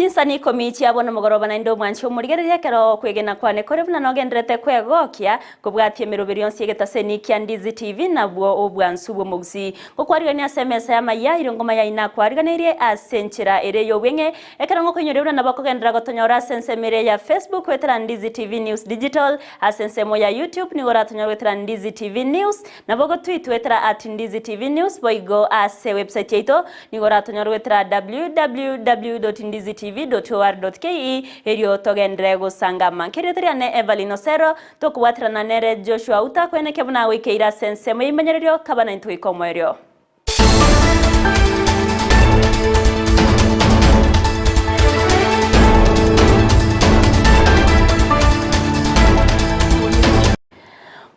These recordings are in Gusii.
Chinsani ikomi chiabo nomogoroba naende omwanche omorigererie ekero okwegena kwane kore buna nogendererete kwegokia kobwatia emeroberio yonsi y'egetaseni kia Ndizi TV nabwo obwansu bw'omogusii. Ngokwarigania ase emesa y'amayia erio ngoma yaino nakwariganeirie ase enchera ere ey'obweng'e ekero ngokoinyoria buna nabo okogenderera gotonyora ase ensemo ere ya Facebook goetera Ndizi TV News Digital ase ensemo ya YouTube nigo oratonyore goetera Ndizi TV News Nabo ogotwitwetera at Ndizi TV News boigo ase website yaito nigo oratonyore goetera www.ndizitv.or.ke erio togenderere gosangama. Nkerieta riane Evelyn Osero, tokobwaterana nere Joshua Outa koenekia buna agoikeire ase ensemo y'eimenyererio kaba naintwe goika omoerio.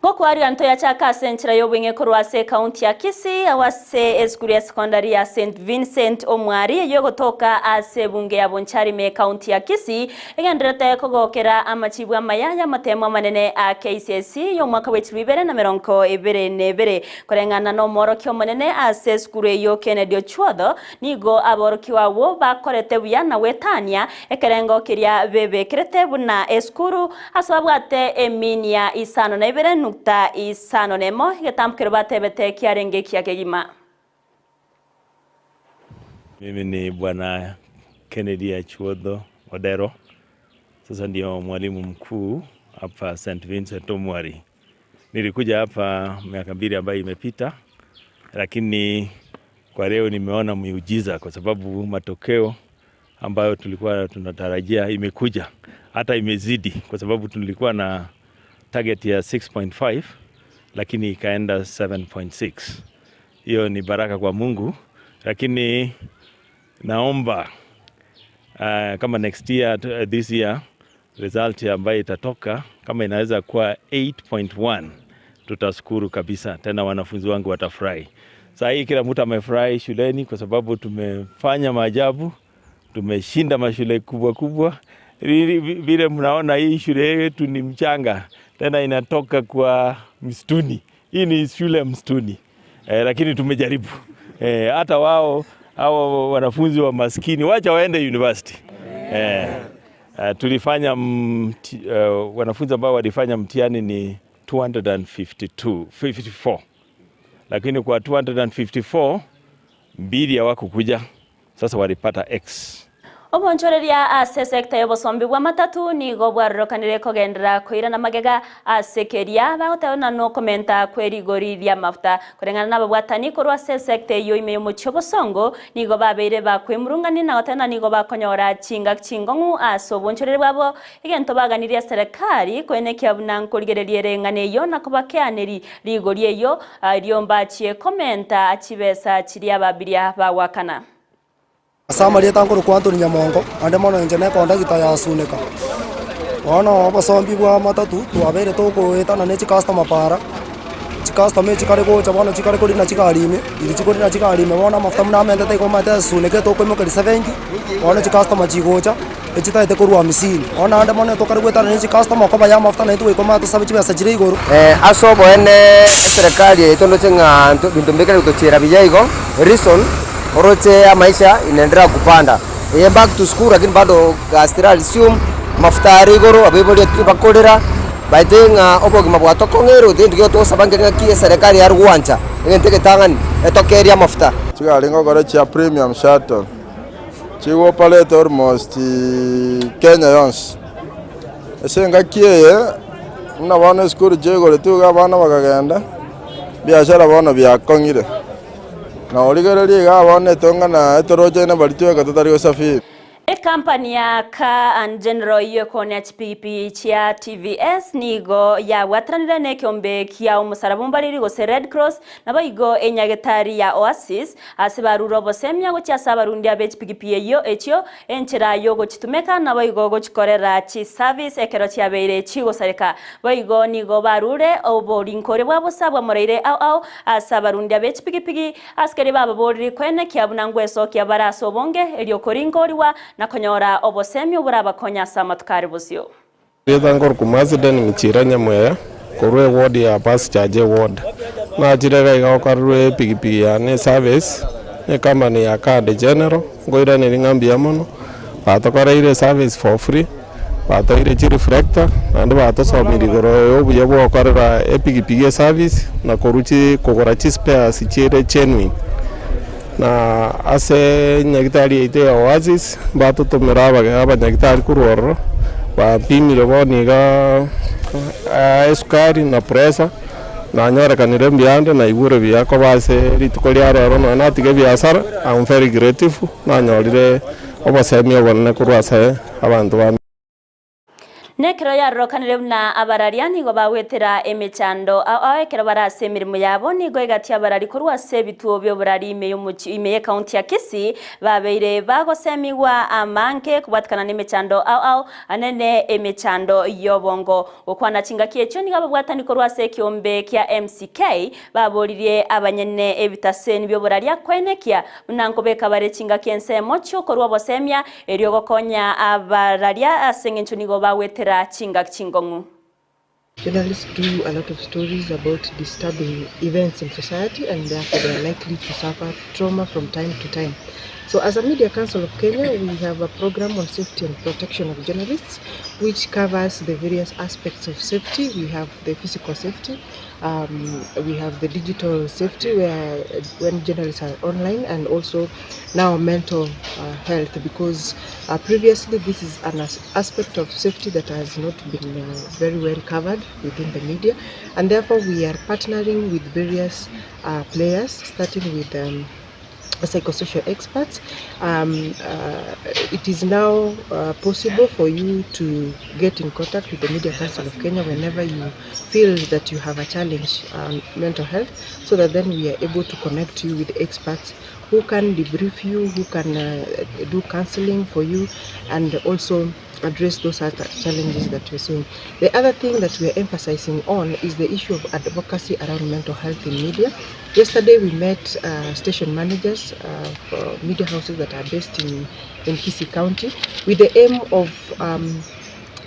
Gokwaria ntoyachaka ase enchera y'obweng'e korwa ase ekaunti ya Kisii agwo ase esukuru ya sekondari ya St Vincent Omwari eyio egotoka ase ebunge ya Bonchari ime ekaunti ya Kisii egendererete kogokera amachibu amaya y'amatemo amanene a KCSE y'omwaka bwe chilifu ibere na merongo ebere na ebere. Koreng'ana nomworokia omonene ase esukuru eyio Kennedy Ochuodho nigo aborokigwa abwo bakorete buya na gwetania ekerengo keria bebekerete buna esukuru Ase babwate eminia isano na ibere nukta isano nemo, egetambo keria batebete kiarenge ekiya kegima. Mimi ni Bwana Kennedy Achuodho Odero, sasa ndio mwalimu mkuu hapa St. Vincent Omwari. Nilikuja hapa miaka mbili ambayo imepita, lakini kwa leo nimeona miujiza kwa sababu matokeo ambayo tulikuwa tunatarajia imekuja, hata imezidi, kwa sababu tulikuwa na target ya 6.5 lakini ikaenda 7.6. Hiyo ni baraka kwa Mungu, lakini naomba uh, kama next year, this year result ambayo itatoka kama inaweza kuwa 8.1 tutashukuru kabisa, tena wanafunzi wangu watafurahi. Saa hii kila mtu amefurahi shuleni kwa sababu tumefanya maajabu, tumeshinda mashule kubwa kubwa. Vile mnaona hii shule yetu ni mchanga, tena inatoka kwa msituni. Hii ni shule msituni eh, lakini tumejaribu eh, hata wao hao wanafunzi wa maskini wacha waende university eh, tulifanya mti, wanafunzi ambao walifanya mtihani ni 252 54 lakini kwa 254 mbili hawakukuja, sasa walipata X. Obonchoreria ase esecta y'obosombi bw'amatatu nigo bwarorekanire kogenderera koirana magega ase keria bagoteba buna nokomenta kwe rigori ri'amafuta. Koreng'ana nababwatani korwa ase esecta eyio ime y'omochie obosongo nigo babeire bakwemurungania na goteba ng'a nigo bakonyora chingaki chingong'u ase obonchoreria bwabo egento baganirie eserekari koenekia buna nkorigereria ere eng'ana eyio na kobakeaneri rigori eyio erio mbachie komenta chibesa chiria ababiria bagoakana. Ase amarieta nkorokwa Anthony Nyamongo, naende mono inche ne kondagita ya Suneka. Bono obosombi bwa matatu twabeire togoetana ne chicustomer para, chicustomer echi chikare gocha bono chikare korina chigari ime, riria chikorina chigari ime bono amafuta buna amentete igo omanyete ase Suneka etokoimokeria seventy, bono chicustomer chigocha, echitaete korwa hamsini. Bono naende mono tokare goetana ne chicustomer okoba ya amafuta naintwe goika omanye tosabe chibesa chire igoro. Ase oboene eserekari yaito ndoche ng'a binto mbikare gotochiera buya igo, reason, Oroche amaisha inaendelea kupanda. Eye back to school lakini bado gasi tera resume, amafuta are igoro, abaibori bakorera, baete ng'a obogima bwatokong'eire gose egento kiago togosaba nge ng'aki eserekari yare gwancha, egento egetang'ani, etokerie amafuta. Chigari ngokora chia premium shuttle, chigo operate almost Kenya yonsi. Ase engaki eye, buna bono esukuru chiaigoretwe iga abana bakagenda, ebiashara bono biakong'ire. Na origererie iga bono etong'ana etorochaine baria tweka totari gosafiri. Ekampani ya Car and General eyio ekoonia chipigipigi chia TVS nigo yabwataranire nekeombe kia omosaraba ombariri gose Red Cross naboigo enyagetari ya Oasis ase barure obosemia gochia ase abarundia be chipigipigi eyio echio enchera yogochitumeka naboigo gochikorera chiservice ekero chiabeire chigosareka. Boigo nigo barure oborinkore bwa bosa bwamoreire ao ao Ase abarundia be chipigipigi, asikari bababoorire koenekia buna ngwesokia bare ase obonge, erio korinkorigwa na konyora obosemia oborabakonye ase amatuko are bosio. Erieta nkorokwa Marsden Ng'ichira Nyamweya, korwa eward ya Pasture ward. Nachire iga iga gokorerwa epigipigi yane eservice, ne ecompany ya Card General, nkoiraneria ng'a mbuya mono. Batokoreire eservice for free, batoeire chireflector, naende batosomirie igoro ya obuya bwa gokorera epikipiki eservice na korwa chi kogora chispares chire genuine. Na ase nyagitari yaito ya Oasis, mbatotomera abage abanyagitari korwa ororo, bapimire bono iga esukari na pressure. Nanyorekanire mbuya ande, naigure buya koba ase rituko ria rero nonya natiga ebiasara, am very grateful, nanyorire obosemia obonene korwa ase abanto ba. Nekero yarorokanire buna abararia nigo bagwetera emechando ao ao ekero bare ase emeremo yabo, nigo egati abarari korwa ase ebituo bi'oborari ime y'omochie ime y'ekaunti ya Kisii babeire bagosemigwa amange kobwatikana nemechando ao ao ane ne emechando y'obongo. Gokwana chingaki echio nigo ababwatani korwa ase ekeombe kia MCK baboririe abanyene ebitaseni bi'oboraria koenekia buna nkobeka bare chingaki ensemo chi'okorua obosemia erio gokonya abararia ase engencho nigo bagwetera chingaki chingong'u. Journalists do a lot of stories about disturbing events in society and therefore they are likely to suffer trauma from time to time. So as a Media Council of Kenya, we have a program on safety and protection of journalists, which covers the various aspects of safety. We have the physical safety, um, we have the digital safety where when journalists are online, and also now mental uh, health, because uh, previously this is an as aspect of safety that has not been uh, very well covered within the media, and therefore we are partnering with various uh, players, starting with um, psychosocial experts. Um, it is now possible for you to get in contact with the Media Council of Kenya whenever you feel that you have a challenge on mental health, so that then we are able to connect you with experts who can debrief you, who can do counseling for you, and also address those other challenges that we're seeing. The other thing that we are emphasizing on is the issue of advocacy around mental health in media. Yesterday we met station managers for media houses that are based in, in Kisii County with the aim of um,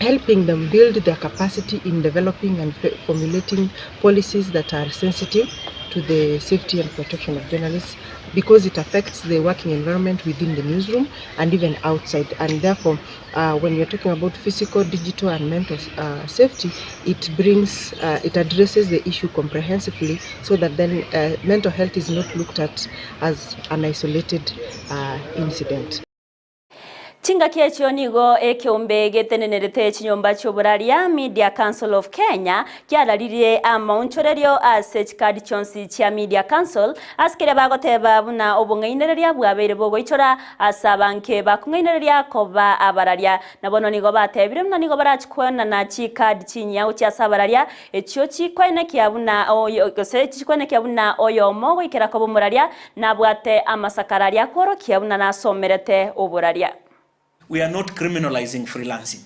helping them build their capacity in developing and formulating policies that are sensitive to the safety and protection of journalists because it affects the working environment within the newsroom and even outside. And therefore, uh, when you're talking about physical, digital, and mental uh, safety, it brings, uh, it addresses the issue comprehensively so that then uh, mental health is not looked at as an isolated uh, incident. Chingaki echio nigo ekeombe getenenerete chinyomba chi'oboraria Media Council of Kenya kiararirie amaonchorerio ase chikadi chionsi chia Media Council ase keria bagoteba buna obong'ainereria bwabeire bogoichora ase abange bakong'ainereria koba abararia. Na bono nigo batebire buna nigo barachi koenana chikadi chinyia gochia ase abararia echio chikoenekia buna oyo gose chikoenekia buna oyomo goikera koba omoraria nabwate amasakara aria akworokia buna nasomerete oboraria. We are not criminalizing freelancing,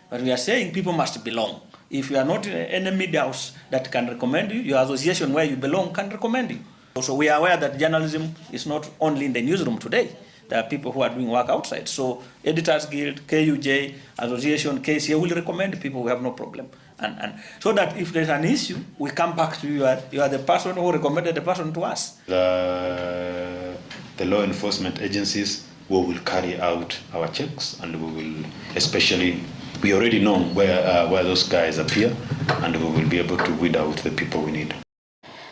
but we are saying people must belong. If you are not in any media house that can recommend you, your association where you belong can recommend you. So we are aware that journalism is not only in the newsroom today. There are people who are doing work outside. So Editors Guild, KUJ, Association, KCA will recommend people who have no problem. And, and so that if there's an issue, we come back to you. You are, you are the person who recommended the person to us. The, the law enforcement agencies we will carry out our checks and we will especially we already know where, uh, where those guys appear and we will be able to weed out the people we need.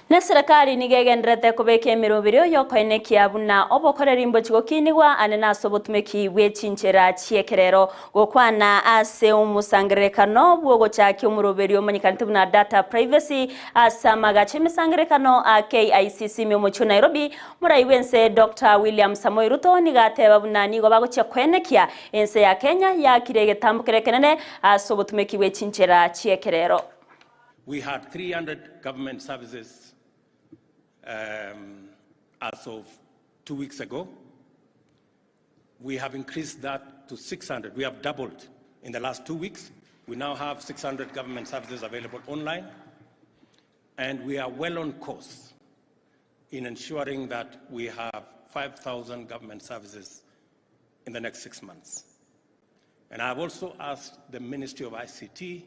Na serikali nigo egenderete kobeka emeroberio yokoenekia buna obokoreri mbochi gokinigwa ane nase obotumeki bwe chinchera chi'ekerero gokwana ase omosangererekano bwogochakia omoroberio omanyekanete buna data privacy ase amagacho emisangererekano a KICC ime omochie o Nairobi morai bwense Dr William Samoei Ruto nigo ateba buna nigo bagochia koenekia ense ya Kenya yakire egetambo kere ekenene ase obotumeki bwe chinchera chi'ekerero. We had 300 government services um, as of two weeks ago. We have increased that to 600. We have doubled in the last two weeks. We now have 600 government services available online. And we are well on course in ensuring that we have 5,000 government services in the next six months. And I've also asked the Ministry of ICT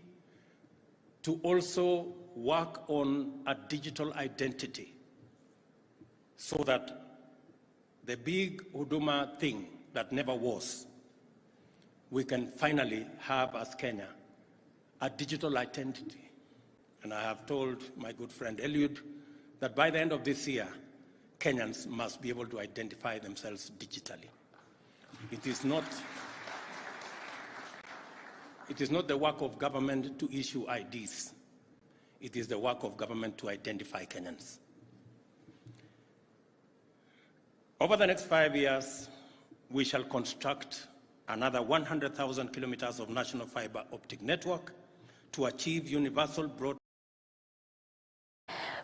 to also work on a digital identity so that the big Huduma thing that never was we can finally have, as Kenya, a digital identity. And I have told my good friend Eliud that by the end of this year, Kenyans must be able to identify themselves digitally. It is not, it is not the work of government to issue IDs. It is the work of government to identify Kenyans. Over the next five years, we shall construct another 100,000 kilometers of national fiber optic network to achieve universal broad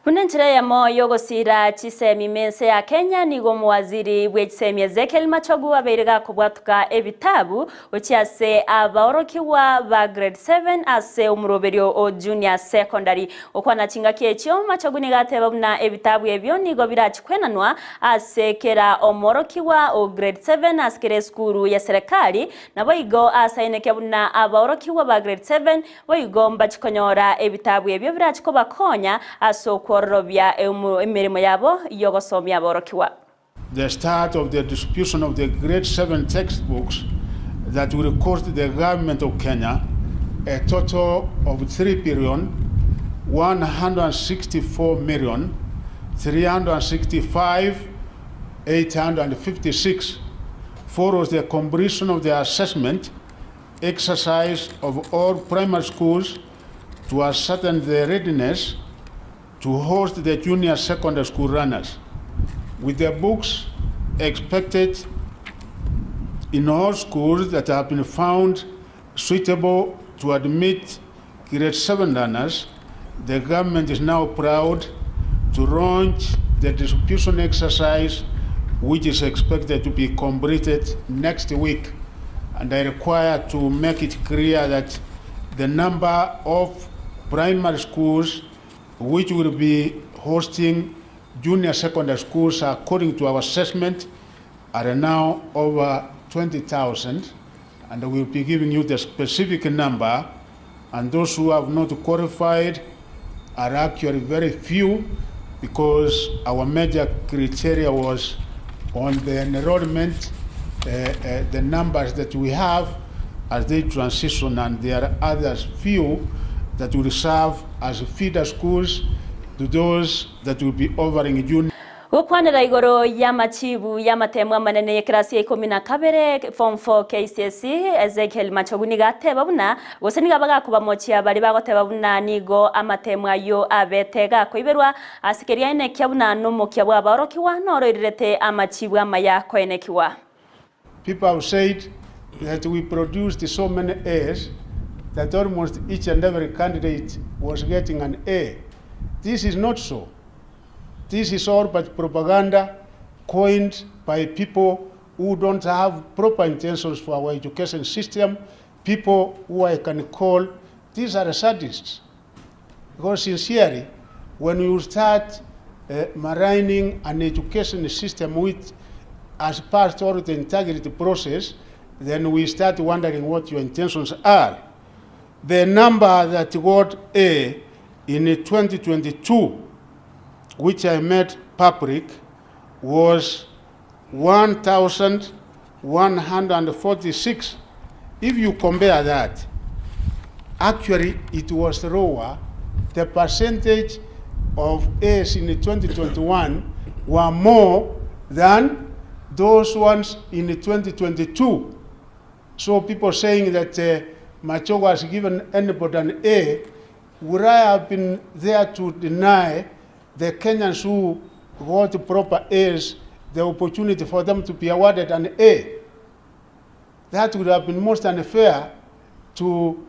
Buna enchera eyemo y'ogosira chisemi ime ense ya Kenya nigo omowaziri bwe chisemi Ezekiel Machogu abeire gakobwatuka ebitabu gochia ase abaorokigwa ba grade 7 ase omoroberio o junior secondary. Gokwana chingaki echio, Machogu nigo ateba buna ebitabu ebio nigo birachi kwenanwa ase kera omoorokigwa o grade 7 ase kera esukuru ya serekari naboigo asaineke buna abaorokigwa ba grade 7 Boigo mbachie konyora ebitabu ebio birachie kobakonya ase okwororobia emeremo yabo y'ogosomia aborokigwa. The start of the distribution of the grade 7 textbooks that will cost the government of Kenya a total of 3 billion 164 million 365 856 follows the completion of the assessment exercise of all primary schools to ascertain their readiness to host the junior secondary school runners, with the books expected in all schools that have been found suitable to admit grade 7 learners. The government is now proud to launch the distribution exercise, which is expected to be completed next week. And I require to make it clear that the number of primary schools which will be hosting junior secondary schools according to our assessment are now over 20,000 and we'll be giving you the specific number and those who have not qualified are actually very few because our major criteria was on the enrollment, uh, uh, the numbers that we have as they transition, and there are others few that will serve as feeder schools to those that will be offering junior. Gokwanera igoro y'amachibu y'amatemo amanene y'ekerasi ya ikomi na kabere, Form 4 KCSE, Ezekiel Machogu nigo ateba buna gose nigo abagokobamochia baria bagoteba buna nigo amatemo ayio abete gakoiberwa ase keria enekia buna nomokia bw'abaorokigwa noroirerete amachibu amaya koenekigwa. People have said that we produced so many A's that almost each and every candidate was getting an A. This is not so. This is all but propaganda coined by people who don't have proper intentions for our education system, people who I can call, these are sadists. Because sincerely, when you start maligning an education system which has passed all the integrity process, then we start wondering what your intentions are. The number that got A in 2022, which I made public, was 1,146. If you compare that, actually it was lower. The percentage of A's in 2021 were more than those ones in 2022. So people saying that Machogu has given anybody an A, would I have been there to deny the Kenyans who got proper A's the opportunity for them to be awarded an A? That would have been most unfair to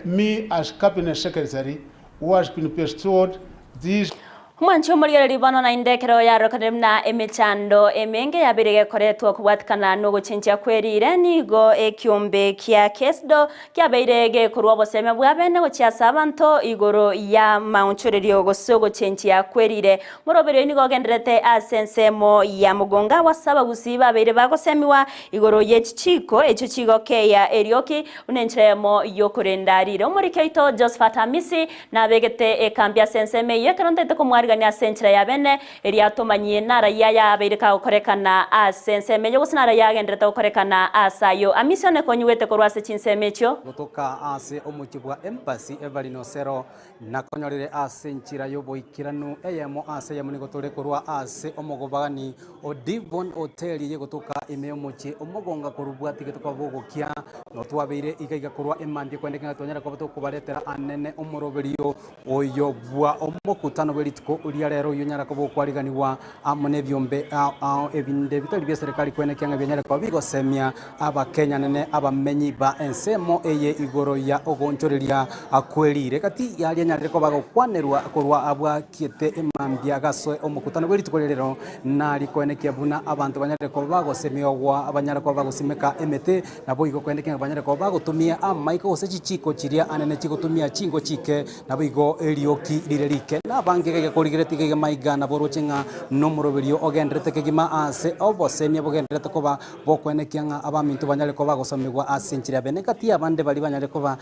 me as cabinet secretary who has been bestowed this. Omwanchi omorigereria bono naende ekero yarokanire buna emechando emenge yabeire gekoretwa kobwatikana nogochenchia kwerire nigo ekiombe kia KESDO kiabeire gekorwa obosemia bwa bene gochia ase abanto igoro ya maonchorerio gose ogochenchia kwerire. Moroberio nigo ogenderete ase ensemo ya Mogonga ase abagusii babeire bagosemiwa igoro ye chichiko echio chigokeya erioki buna enchera eyemo yokorenda rire. Omoriki oito Josephat Amisi nabegete ekambi ase ensemo eyio ekero ntaete komwariga. Tomoariganie ase enchera ya bene, erio atomanyie narayia ayabeire kagokorekana ase ensemo eyio, gose narayia agenderete gokorekana ase ayio. Amisia one konyigwete korwa ase chinsemo echio. Gotoka ase omochie bwa Embasi Evelyn Osero nakonyorire ase enchera y'oboikeranu eyemo ase eyemo nigo tore korwa ase omogobani o Devon Hotel eye gotoka ime y'omochie omogonga korwa bwatigete koba bogokia notwabeire iga iga korwa emambia kwende keng'e twanyare koba tokobaretera anene omoroberio Oyo bwa omokutano bwe rituko ria rero oyio onyare koba okwariganigwa amo nebiombe ao ao ebinde bitari bia serikali kwenekia ng'a bianyare koba bigosemia Abakenya nene abamenyi ba ensemo eye igoro ya ogoonchoreria kwerire gati yaria anyarire koba gokwanerwa korwa abwakiete emambia gasoe omokutano bwe rituko ria rero nari koenekia buna abanto banyarire koba bagosemiogwa banyare koba bagosimeka emete Naboigo kwenekia ng'a banyare koba bagotumia amaiko gose chichiiko chiria anene chigotumia chingo chike, naboigo erioki rire rike. Na abange iga korigeretie iga maiga nabo oroche ng'a nomoroberio ogendererete kegima ase obosemia bogendererete koba bokwenekia ng'a abaminto banyare koba bagosomigwa ase enchera ya bene gati y'abande baria banyare koba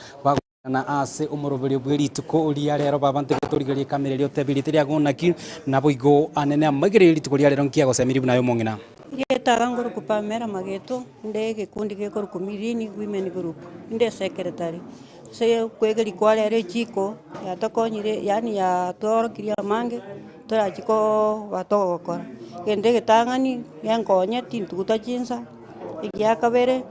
Na ase omoroberio bwe rituko ria rero baba ntigotorigereria ekamera eria otebirie teri agwo naki, naboigo anene amaigererie rituko ria rero nki agosemeria buna aye omong'ina. Rietaga ngoroku Pamela Mageto, nde egekundi gekorokwa Mirini Women Group, inde secretary. Ase okwegeria kwa rero echiko yatokonyire yaani yatworokirie amange torachie koba togokora. Egento egetang'ani genkonye tintuguta chinsa, egiakabere.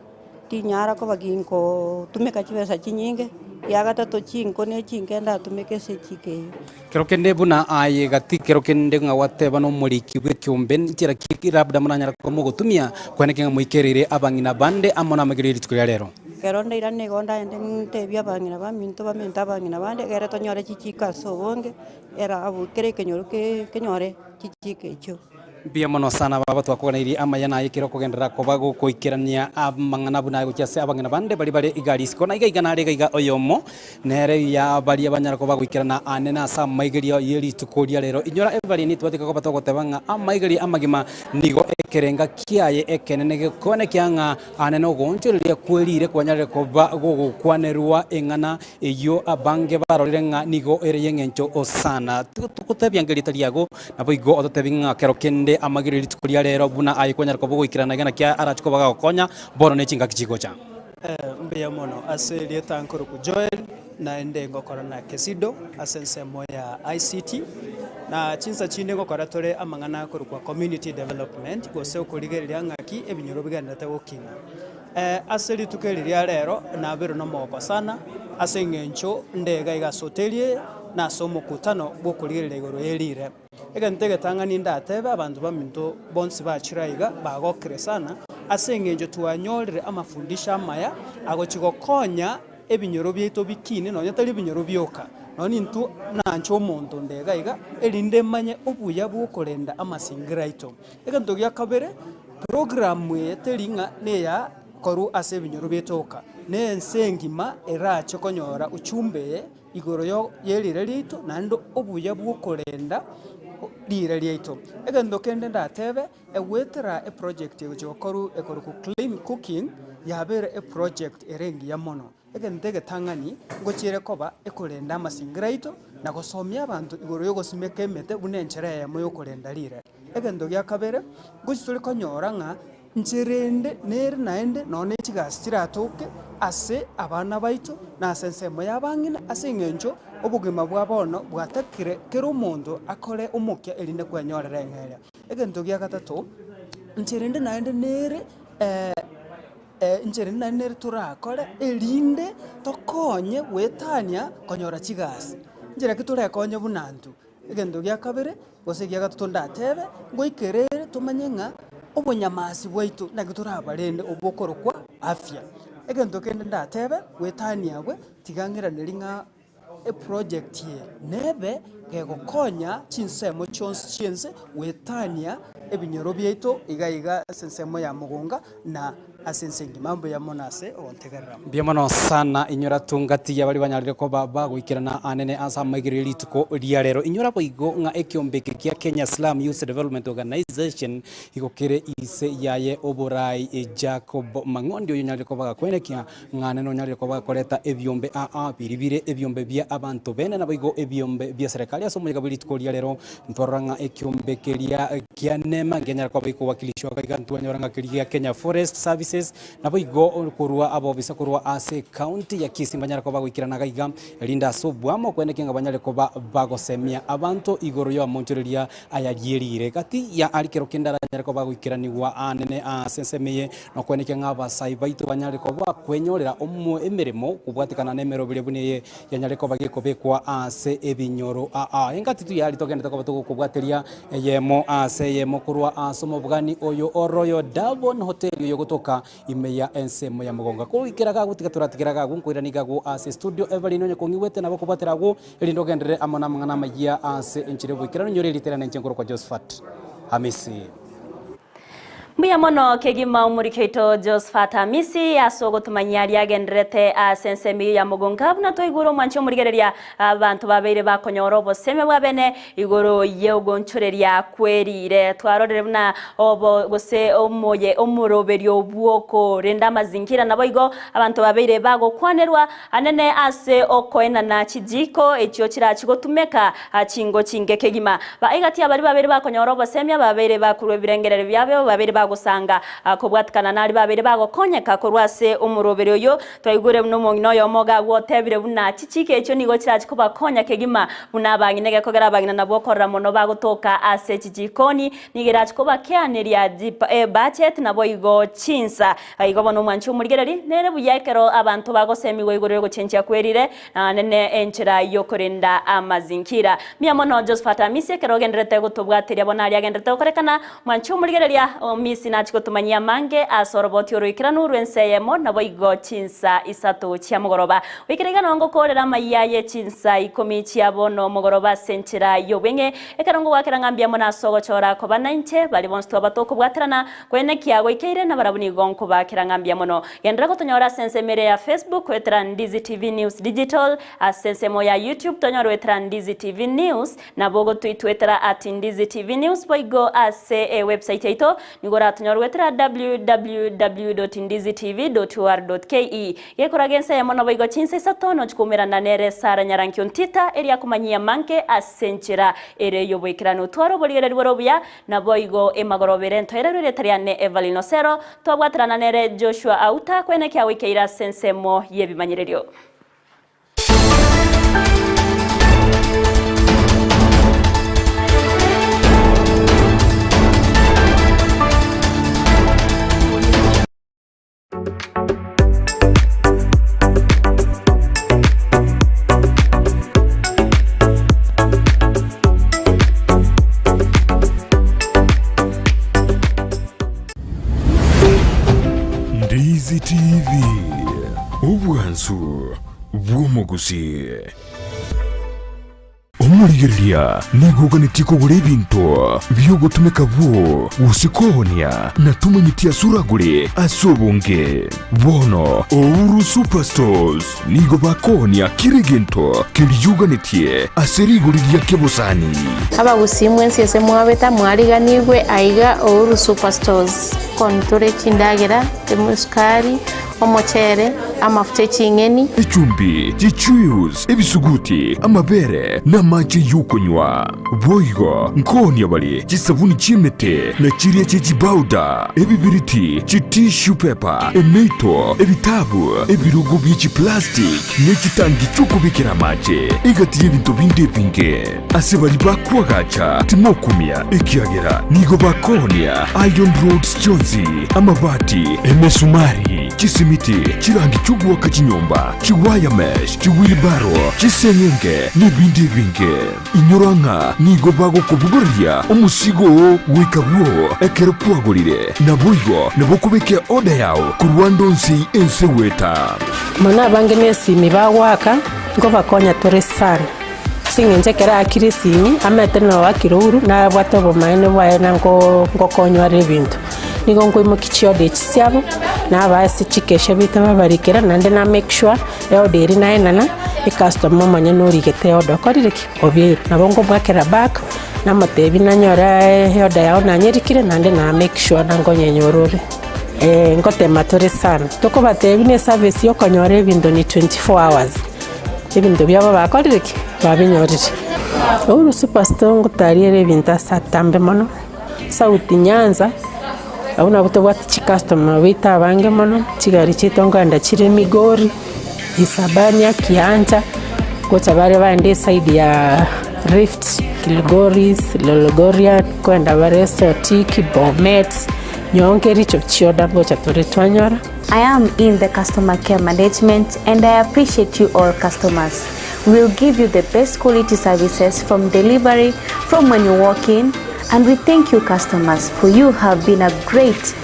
Tinyara koba ginkotumeka chibesa chinyinge, egia gatato chinko ne chinke ndatumeke ase echiko eyio. Kero kende buna aye gati kero kende ng'a gwateba nomoriki bw'ekiombe, nchera ki labda moranyare koba mogotumia kweneki ng'a moikereire abang'ina bande amo namaigererio ye rituko ria rero? Ekero ndairane nigo ndaende ntebie abang'ina baminto bamente abang'ina bande egere tonyore chichiko ase obonge, ere abwo kera ekenyoro kenyore chichiko echio. Mbuya mono sana baba twakoganeirie amaya na ayekire okogenderera koba gokoikerania amang'ana buna aye gochia ase abang'ina bande baria bare iga risiko na iga iga nare iga iga oyomo nere ya baria banyara koba goikerana ane na ase amaigerio ye rituko ria rero. Inyora Evelyn twatika koba togoteba ng'a amaigerio amagima nigo ekerenga kiaye ekenene gekoenekia ng'a ane nogoonchoreria kwerire kwanyarire koba gogokwanerwa eng'ana Eyio abange barorire ng'a nigo ere y'engencho sana. Togotebia ng'a erieta riago, naboigo ototebi ng'a kero kende amagiro rituko ria rero buna aye kwanyara koba ogoikerana iga naki arache koba gagokonya bono ne chingaki chigocha. Mbuya mono ase erieta nkorokwa Joel, naende ngokora na Kesido ase ensemo ya ICT, na chinsa chinde ngokora tore amang'ana akorokwa community development gose okorigereria ng'aki ebinyoro bigendererete gokina. Ase rituko eri ria rero nabeirwe nomogoko sana, ase engencho nde iga iga ase hoteli eye, na ase omokutano bw'okorigereria igoro ye riire. Egento egetang'ani ndatebe abanto baminto bonsi bachire aiga bagokire sana, ase engencho twanyorire amafundisho amaya agochia gokonya ebinyoro biaito bikine nonya tari ebinyoro bioka, nonya intwe nanche omonto onde iga iga, erinde manye obuya bw'okorenda amasingira aito. Egento gia kabere, Programu eye teri ng'a neya korwa ase ebinyoro bietoka, nense engima erache konyora uchumbe eye igoro ye riire riaito naende obuya bw'okorenda riire riaito. Egento kende ndatebe, egoetera eproject egochia gokorwa ekorokwa clean cooking yabeire eproject ere engiya mono. Egento egetang'ani ngochiere koba ekorenda amasingira aito na gosomia abanto igoro y'ogosimeka emete buna enchera eyemo y'okorenda riire. Egento gia kabere, ngochi tore konyora ng'a nchera ende nere naende nonya ne chigasi chiratoke ase abana baito na ase ensemo y'abang'ina ase eng'encho obogima bwa bono bwatakire kera omonto akore omokia erinde kwenyorera eng'eria. Egento gia gatato, nchera ende naende nere. Inche rende nere torakore, erinde tokonye goetania konyora chigasi. Inche naki torekonye buna intwe. Egento gia kabere, gose egia gatato ndatebe, ngoikere ere tomanye ng'a obonyamasi bwaito naki torabarende obwo okorokwa afya. Egento kende ndatebe, goetania abwe, tiga ng'iranerie ng'a. Eproject eye nebe gegokonya chinsemo chionsi chi'ense goetania ebinyoro biaito iga iga ase ensemo ya Mogonga na. Ase ense engima mbuya mono ase ogontegerera. Mbuya mono sana inyora tungati y'abaria banyarire koba bagoikerana anene ase amaigererio rituko ria rero. Inyora boigo ng'a ekiombe eke kia Kenya Slum Youth Development Organization igo kere ise yaye oborai Jacob Mang'ondi oyio onyarire koba gakwenekia ng'a anene onyarire koba gakoreta ebiombe aa biri bire ebiombe bia abanto bene naboigo ebiombe bia serikali ase omoyega bwe rituko ria rero Ntwarora ng'a ekiombe keria kia nema nkenyare koba gekowakilishwa iga ntwanyora ng'a keria gia Kenya Forest Services, naboigo korwa abobisa korwa ase ecounty ya Kisii mbanyare koba bagoikerana iga iga, erinde ase oboamo okwenekia ng'a banyare koba bagosemia abanto igoro y'amonchoreria aya rierire. Gati ya aria kero kende aranyare koba agoikeranigwa aanene ase ensemo eye, nokwenekia ng'a abasae baito banyare koba bakwenyorera omo emeremo kobwatekana na emeroberio buna eye Yanyare koba gekobekwa ase ebinyoro aa. Engati tuyari togendete koba togokobwateria eyemo ase eyemo korwa ase omobwani oyo o Royal Davon Hotel oyo gotoka ime ya ensemo ya Mogonga. Kogoikera gago tiga toratigera gago nkoirani gago ase studio Evelyn onye kong'igwete nabo okobwatera agwo erinde ogenderere amo namang'ana amayia ase enchera y'oboikeranu nyore eriterane inche nkorokwa Josephat Hamisi. Mbuya mono kegima omoriki oito Josphat Amisi ase ogotomanyia aria agendererete ase ensemo eyio ya Mogonga buna twaigure omwanchi omorigereria abanto babeire bakonyora oboseme bwa bene igoro y'ogonchoreria kwerire. Twarorire buna obo gose omoye omoroberio bw'okorenda amazingira naboigo abanto babeire bagokwanerwa anene ase okoenana chijiko echio chirachi gotumeka chingo chinke kegima. Ba egati y'abaria babeire bakonyora obosemia babeire bakorwa ebirengererio biabo babeire bagosanga kobwatikana naria babeire bagokonyeka korwa ase omoroberi oyo. Twaigure buna omong'ina oyomo iga agwo otebire buna chichiko echio nigo chirachi kobakonya kegima buna abang'ina egekogera abang'ina nabwo okorora mono bagotoka ase chijikoni nigo erachi kobakeaneria ebudget naboigo chinsa. Igo bono omwanchi omorigereria, nere buya ekero abanto bagosemigwa igoro y'ogochenchia kwerire, naende ne enchera y'okorenda amazingira. Mbuya mono Josephat Amisi ekero ogendererete gotobwateria bono aria agendererete gokorekana. Mwanchi omorigereria, Amisi nachie gotomanyia amange ase oroboti oroikeranu rw'ense eyemo naboigo chinsa isato chia mogoroba. Goikera iga nao ngokoorera amayia ye chinsa ikomi chia bono mogoroba ase enchera y'obweng'e, ekero ngogoakera ng'a mbuya mono ase ogochora koba nainche, baria bonsi twaba tokobwaterana Kwenekia goikeire nabarabwo nigo nkobaakera ng'a mbuya mono. Genderera gotonyora ase ensemo ere ya Facebook goetera Ndizi TV News Digital, ase ensemo ya YouTube tonyore goetera Ndizi TV News, nabo ogotoitwetera at Ndizi TV News boigo ase e website yaito nigo oratonyore goetera www.ndizitv.or.ke. Gekoraga ense eyemo naboigo chinsa isato nochi koumerana nere Sarah Nyarankio Ntita eria akomanyia amange ase enchera ere y'oboikeranu. Twara oborigereria bore obuya Naboigo emagoroba ere ntoererwe erieta riane Evelyn Osero, twabwaterana nere Joshua Auta kwenekia goikeire ase ensemo y'ebimanyererio. Ndizi TV, obwansu bw'omogusii. Omorigereria nigo oganetie kogora ebinto bi'ogotumeka bwoo gose koonia, na tomanyeti ase oragore ase obonge. Bono Ouru Superstores nigo bakoonia kera egento keria oganetie ase rigori ria kebosani. Abagusii mwensi ase mwabete mwariganigwe aiga Ouru Superstores. Koni tore chindagera, esukari, Omochere, amafuta e ching'eni. Echumbi, chichuius, ebisuguti, amabere, na amache y'okonywa. Boigo nkoonia bare chisabuni chi'emete, na chiria chie chibauda, ebibiriti, chitissue paper, emeito, ebitabu, ebirogo bie chiplastic, ne chitangi chi'okobekera amache, egati y'ebinto binde ebinge. Ase baria bakoagacha timokumia, ekiagera nigo bakoonia iron rods chionsi, amabati, emesumari, chisimiti, chirangi chi'ogoaka chinyomba, chiwire mesh, chiwheelbarrow, chiseng'enge, nebinde ebinge. Inyora ng'a nigo bagokobogoreria omosigo oo goika bwoo ekero kwagorire. Naboigo nabo okobeka eoda yao korwa ande onsi ense goeta. Mono abange nesimi bagoaka, nkobakonya tore sana. Ase eng'encho ekero aakire esimi, amaete na oakire ouru, nabwate obomaene bwaye na nko nkokonywa are ebinto. Nigo nkoimokia chioda echi chiabo, nabaa ase chikesha baito babarikera, naende na make sure eoda eria naenana, ecustomer omonyene origete eoda okorire ki? Obeire. Nabo nkomoakera back, namotebia nanyore eoda yao nanyerikire naende na make sure na nkonyenyora ore. Ngotema tore sana, tokobatebia buna eservice ya okonyora ebinto ni 24 hours, ebinto biabo bakorire ki? Babinyorire. Uhuru Superstore ngotariere ebinto ase atambe mono, South Nyanza, abwo nabwo tobwate chicustomer baito abange mono, chigari chiaito nkoenda chire Migori, Isabania, Kiancha, gocha bare baende eside ya Rift, Kilgoris, Lolgorian, nkoenda bare Sotik, Bomet, Nyonga ericho chioda ngocha tore twanyora. I am in the customer care management and I appreciate you all customers. We will give you the best quality services from delivery from when you walk in and we thank you customers for you have been a great.